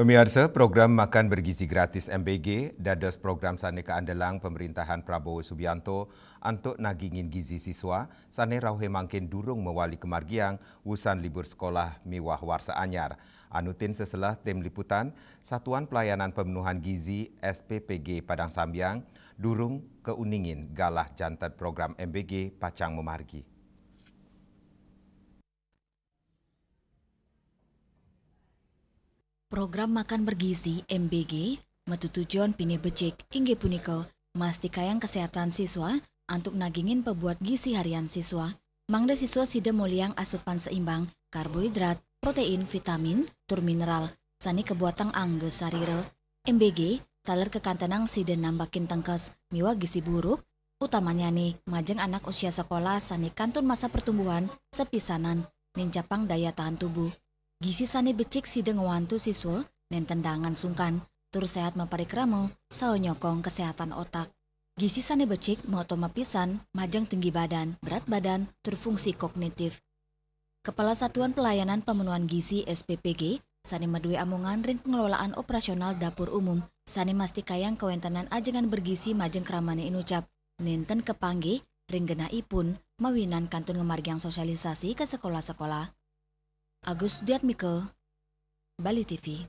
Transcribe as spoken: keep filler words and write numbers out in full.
Pamiarsa, program makan bergizi gratis M B G dados program sane kaandelang Pemerintahan Prabowo Subianto antuk nagingin gizi siswa sane rauhe mangkin durung mawali kamargiang wusan libur sekolah miwah warsa anyar. Anutin seselah tim liputan, Satuan Pelayanan Pemenuhan Gizi S P P G Padang Sambiang durung keuningin galah jantet program M B G pacang mamargi. Program makan bergizi M B G matutujon pinih becik, inggih punika mastikayang kesehatan siswa antuk nagingin pebuat gizi harian siswa. Mangda siswa sida moliang asupan seimbang, karbohidrat, protein, vitamin, tur mineral sane kabuatang angga sarira. M B G taler kakantenang sida nambakin tengkes miwah gizi buruk, utamanyane majeng anak usia sekolah sane kantun masa pertumbuhan sepisanan, nincapang daya tahan tubuh. Gizi sane becik sida ngwantu siswa nenten dangan sungkan, tur sehat maparikrama saha nyokong kesehatan otak. Gizi sane becik mautama pisan majeng tinggi badan, berat badan, tur fungsi kognitif. Kepala Satuan Pelayanan Pemenuhan Gizi S P P G sane madue amongan ring pengelolaan operasional dapur umum sane mastikayang kawentenan ajengan bergizi majeng kramane inucap nenten kapanggih ring genahipun mawinan kantun ngamargiang sosialisasi ka sekolah-sekolah. Agus Diatmika, Bali T V.